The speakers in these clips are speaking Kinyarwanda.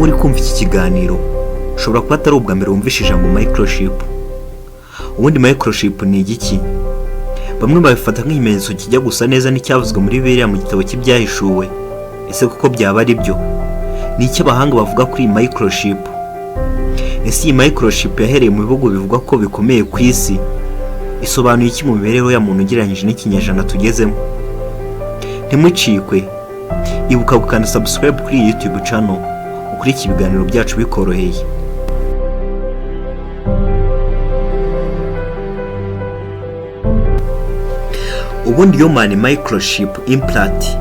Wowe uri kumva iki kiganiro, ushobora kuba atari ubwa mbere wumvishe ijambo microchip. Ubundi microchip ni igiki? Bamwe babifata nk'ikimenyetso kijya gusa neza n'icyavuzwe muri Bibiliya mu gitabo cy'Ibyahishuwe. Ese koko byaba ari byo? Ni iki abahanga bavuga kuri iyi microchip? Ese iyi microchip yahereye mu bihugu bivugwa ko bikomeye ku isi, isobanuye iki mu mibereho ya muntu ugereranyije n'ikinyejana tugezemo? Ntimucikwe! Ibuka gukanda subscribe kuri iyi YouTube channel, ukurikire ibiganiro byacu bikoroheye. Ubundi human microchip implant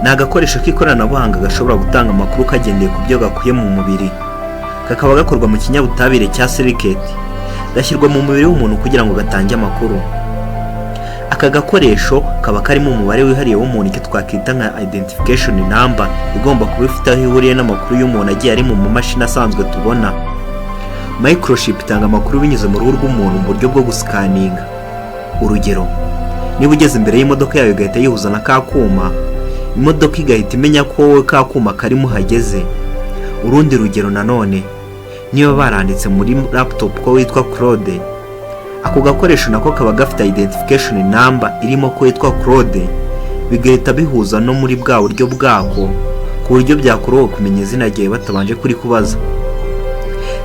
ni agakoresho k'ikoranabuhanga gashobora gutanga amakuru kagendeye ku byo gakuye mu mubiri, kakaba gakorwa mu kinyabutabire cya silicate, gashyirwa mu mubiri w'umuntu kugira ngo gatange amakuru. Aka gakoresho kaba karimo umubare wihariye w'umuntu, icyo twakwita nka identification number, igomba kuba ifite aho ihuriye n'amakuru y'umuntu agiye ari mu mamashini asanzwe tubona. Microchip itanga amakuru binyuze mu ruhu rw'umuntu mu buryo bwo gusikaninga. Urugero, niba ugeze imbere y'imodoka yawe igahita yihuza na ka kuma, imodoka igahita imenya ko wowe ka kuma karimo uhageze. Urundi rugero nanone, niba baranditse muri laptop ko witwa Claude, ako gakoresho nako kaba gafite identification number irimo ko witwa Claude, bigahita bihuza no muri bwa buryo bwako, ku buryo byakoroha kumenya izina ryawe batabanje kurikubaza.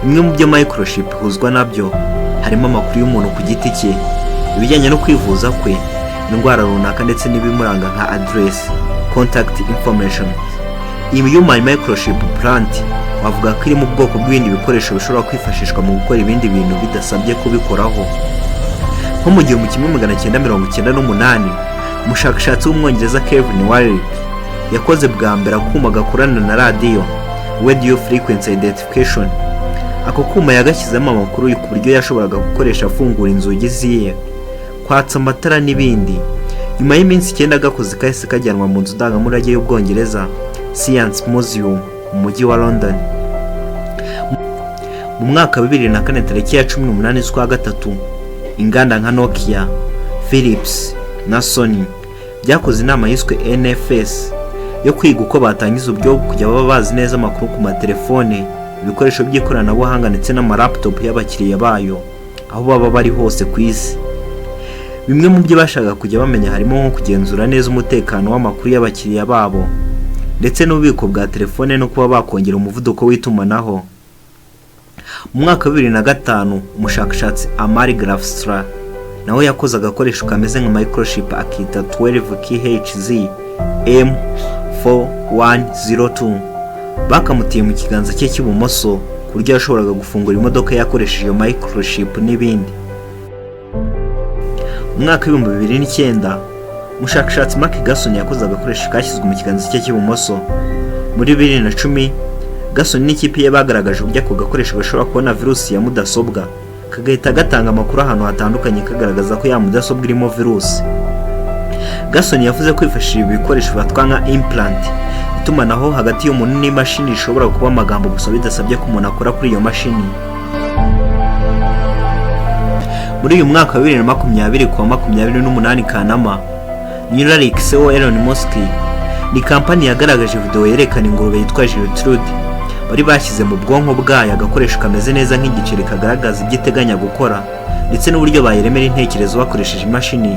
Bimwe mu byo microchip ihuzwa nabyo harimo amakuru y'umuntu ku giti cye, ibijyanye no kwivuza kwe, indwara runaka ndetse n'ibimuranga nka address, contact information. Iyi human microchip implant wavuga ko iri mu bwoko bw'ibindi bikoresho bishobora kwifashishwa mu gukora ibindi bintu bidasabye kubikoraho. Nko mu 1998, umushakashatsi w'Umwongereza Kevin Warwick yakoze bwa mbere akuma gakorana na radiyo, radio frequency identification. Ako kuma yagashyizemo amakuru ku buryo yashoboraga gukoresha afungura inzugi ziye, kwatsa amatara n'ibindi. Nyuma y'iminsi 9 gakoze, kahise kajyanwa mu nzu ndangamurage y'Ubwongereza, Science Museum, mu mujyi wa London. Mu mwaka wa 2004, tariki ya 18 z'ukwa gatatu, inganda nka Nokia, Philips na Sony byakoze inama yiswe NFS yo kwiga uko batangiza uburyo bwo kujya baba bazi neza amakuru ku matelefone, ibikoresho by'ikoranabuhanga ndetse n'amalaptop y'abakiriya bayo aho baba bari hose ku isi. Bimwe mu byo bashakaga kujya bamenya harimo nko kugenzura neza umutekano w'amakuru y'abakiriya babo ndetse n'ububiko bwa telefone, no kuba bakongera umuvuduko w'itumanaho. Mu mwaka wa 2005, umushakashatsi Amari Glafstra nawe yakoze agakoresho kameze nka microchip, akita 12 KHZ M4102. Bakamutiye mu kiganza cye cy'ibumoso, ku buryo yashoboraga gufungura imodoka yakoresheje iyo microchip n'ibindi. Mu mwaka wa 2009, umushakashatsi Mark Gasson yakoze agakoresho kashyizwe mu kiganza cye cy'ibumoso. Muri 2010, Gasson n'ikipe ye bagaragaje uburyo ako gakoresho gashobora kubona virusi ya mudasobwa, kagahita gatanga amakuru ahantu hatandukanye kagaragaza ko ya mudasobwa irimo virusi. Gasson yavuze ko kwifashisha ibi bikoresho bifatwa nka implant, itumanaho hagati y'umuntu n'imashini rishobora kuba amagambo gusa bidasabye ko umuntu akora kuri iyo mashini. Muri uyu mwaka wa 2020, kuwa 28 Kanama, Neuralink CEO Elon Musk ni kampani yagaragaje video yerekana ingurube yitwa Gertrude bari bashyize mu bwonko bwayo agakoresho kameze neza nk'igiceri, kagaragaza ibyo iteganya gukora ndetse n'uburyo bayiremera intekerezo bakoresheje imashini.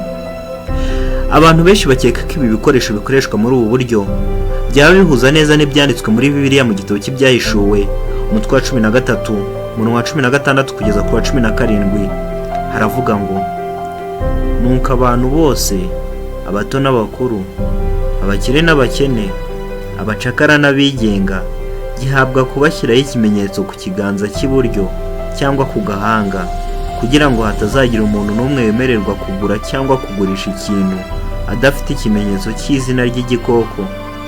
Abantu benshi bakeka ko ibi bikoresho bikoreshwa muri ubu buryo byaba bihuza neza n'ibyanditswe muri Bibiliya mu gitabo cy'Ibyahishuwe, umutwe wa 13, umurongo wa 16 kugeza ku wa 17. Haravuga ngo: "Nuko abantu bose, abato n'abakuru, abakire n'abakene, abacakara n'abigenga, gihabwa kubashyiraho ikimenyetso ku kiganza cy'iburyo cyangwa ku gahanga, kugira ngo hatazagira umuntu n'umwe wemererwa kugura cyangwa kugurisha ikintu adafite ikimenyetso cy'izina ry'igikoko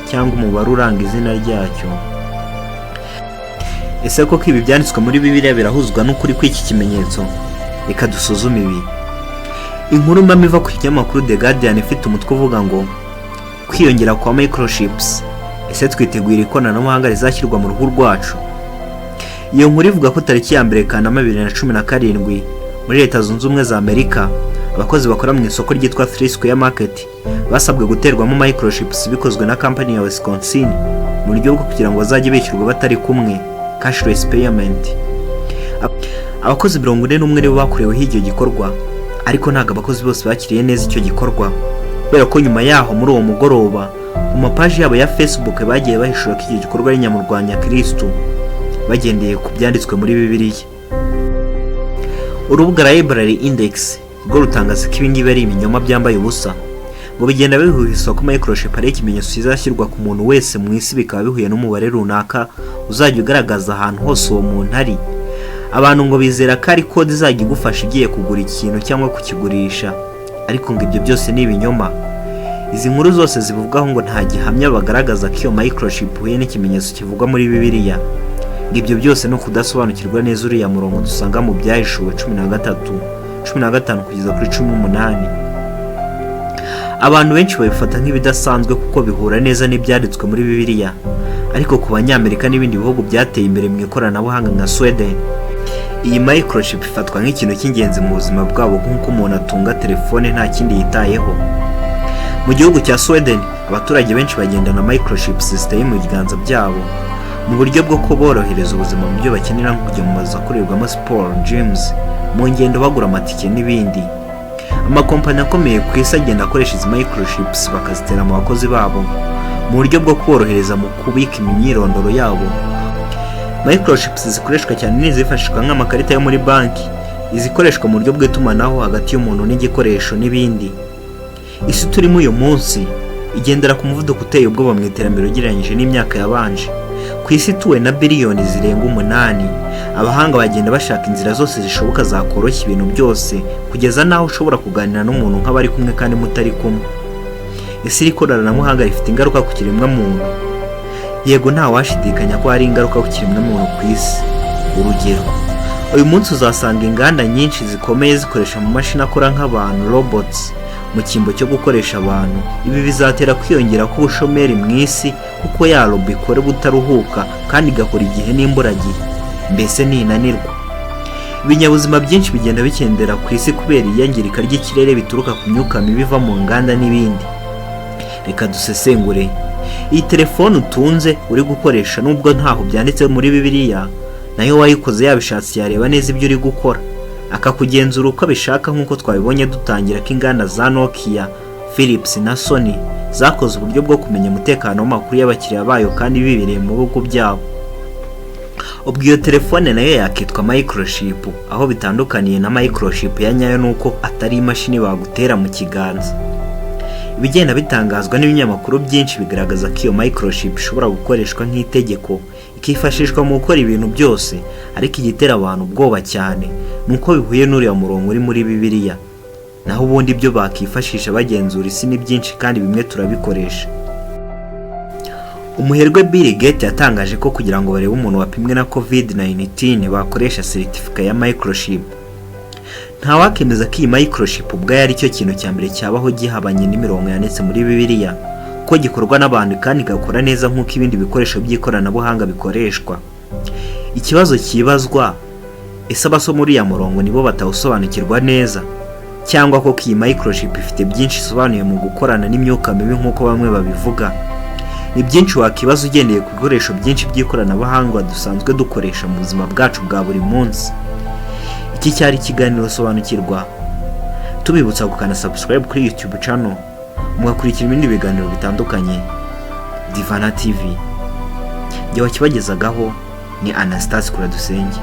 cyangwa umubare uranga izina ryacyo." Ese koko ibi byanditswe muri Bibiliya birahuzwa n'ukuri kw'iki kimenyetso? Reka dusuzume ibi. Inkuru mpamo iva ku kinyamakuru The Guardian ifite umutwe uvuga ngo "Kwiyongera kwa microchips, ese twiteguye ikoranabuhanga rizashyirwa mu ruhu rwacu?" Iyo nkuru ivuga ko tariki ya 1 Kanama 2017, muri Leta Zunze Ubumwe za Amerika, Abakozi bakora mu isoko ryitwa Three Square Market basabwe guterwamo microchips bikozwe na kampani ya Wisconsin, mu buryo bwo kugira ngo bazajye bishyurwa batari kumwe, cashless payment. Abakozi 41 nibo bakoreweho icyo gikorwa, ariko ntabwo abakozi bose bakiriye neza icyo gikorwa, kubera ko nyuma yaho muri uwo mugoroba ku mapaji yabo ya Facebook bagiye bahishura ko icyo gikorwa ari nyamurwanya kirisitu, bagendeye ku byanditswe muri Bibiliya. Urubuga Library Index rwo rutangaza ko ibingibi ari ibinyoma byambaye ubusa, ngo bigenda bihuhiswa ko microchip ari ikimenyetso kizashyirwa ku muntu wese mu isi, bikaba bihuye n'umubare runaka uzajya ugaragaza ahantu hose uwo muntu ari. Abantu ngo bizera ko ari kode izajya igufasha ugiye kugura ikintu cyangwa kukigurisha, ariko ngo ibyo byose ni ibinyoma. Izi nkuru zose zivugaho ngo nta gihamya bagaragaza ko iyo microchip ihuye n'ikimenyetso kivugwa muri Bibiliya. Ngo ibyo byose ni ukudasobanukirwa neza uriya murongo dusanga mu Byahishuwe 13, 15 kugeza kuri 18. Abantu benshi babifata nk'ibidasanzwe kuko bihura neza n'ibyanditswe muri Bibiliya, ariko ku Banyamerika n'ibindi bihugu byateye imbere mu ikoranabuhanga nka Sweden, iyi microchip ifatwa nk'ikintu cy'ingenzi mu buzima bwabo, nk'uko umuntu atunga telefone nta kindi yitayeho. Mu gihugu cya Sweden, abaturage benshi bagendana microchips ziteye mu biganza byabo mu buryo bwo kuborohereza ubuzima mu byo bakenera, nko kujya mu mazu akorerwamo siporo, gyms, mu ngendo bagura amatike n'ibindi. Amakompanyi akomeye ku isi agenda akoresha izi microchips, bakazitera mu bakozi babo mu buryo bwo kuborohereza mu kubika imyirondoro yabo. Microchips zikoreshwa cyane ni izifashishwa nk'amakarita yo muri banki, izikoreshwa mu buryo bw'itumanaho hagati y'umuntu n'igikoresho n'ibindi. Isi turimo uyu munsi igendera ku muvuduko uteye ubwoba mu iterambere ugereranyije n'imyaka yabanje. Ku isi ituwe na biliyoni zirenga 8, abahanga bagenda bashaka inzira zose zishoboka zakoroshya ibintu byose, kugeza n'aho ushobora kuganira n'umuntu nk'abari kumwe kandi mutari kumwe. Ese iri koranabuhanga rifite ingaruka ku kiremwamuntu? Yego, ntawashidikanya ko hari ingaruka ku kiremwamuntu ku isi. Urugero, uyu munsi uzasanga inganda nyinshi zikomeye zikoresha amamashini akora nk'abantu, robots, mu cyimbo cyo gukoresha abantu. Ibi bizatera kwiyongera k'ubushomeri mu isi, kuko ya robo ikora butaruhuka kandi igakora igihe n'imburagihe, mbese ntinanirwa. Ibinyabuzima byinshi bigenda bikendera ku isi kubera iyangirika ry'ikirere bituruka ku myuka mibi iva mu nganda n'ibindi. Reka dusesengure. Iyi telefone utunze uri gukoresha, nubwo ntaho byanditse muri Bibiliya, nayo wayikoze yabishatse yareba neza ibyo uri gukora, akakugenzura uko abishaka, nk'uko twabibonye dutangira ko inganda za Nokia, Philips na Sony zakoze uburyo bwo kumenya umutekano w'amakuru y'abakiriya bayo kandi bibereye mu bihugu byabo. Ubwo iyo telefone nayo yakitwa microchip. Aho bitandukaniye na microchip ya nyayo ni uko atari imashini bagutera mu kiganza. Ibigenda bitangazwa n'ibinyamakuru byinshi bigaragaza ko iyo microchip ishobora gukoreshwa nk'itegeko, ikifashishwa mu gukora ibintu byose, ariko igitera abantu ubwoba cyane ni uko bihuye n'uriya murongo uri muri Bibiliya. Naho ubundi ibyo bakifashisha bagenzura isi ni byinshi, kandi bimwe turabikoresha. Umuherwe Bill Gates yatangaje ko kugira ngo barebe umuntu wapimwe na COVID-19 bakoresha seritifika ya microchip. Ntawakemeza ko iyi microchip ubwayo ari cyo kintu cya mbere cyabaho gihabanye n'imirongo yanditse muri Bibiliya, ko gikorwa n'abantu kandi gakora neza nk'uko ibindi bikoresho by'ikoranabuhanga bikoreshwa. Ikibazo cyibazwa: ese abasoma uriya murongo nibo batawusobanukirwa neza, cyangwa koko iyi microchip ifite byinshi isobanuye mu gukorana n'imyuka mibi nk'uko bamwe babivuga? Ni byinshi wakibaza ugendeye ku bikoresho byinshi by'ikoranabuhanga dusanzwe dukoresha mu buzima bwacu bwa buri munsi. Iki cyari ikiganiro Sobanukirwa. Tubibutsa gukanda subscribe kuri YouTube channel, mugakurikira ibindi biganiro bitandukanye. Divana TV, jye wakibagezagaho ni Anastase Kuradusenge.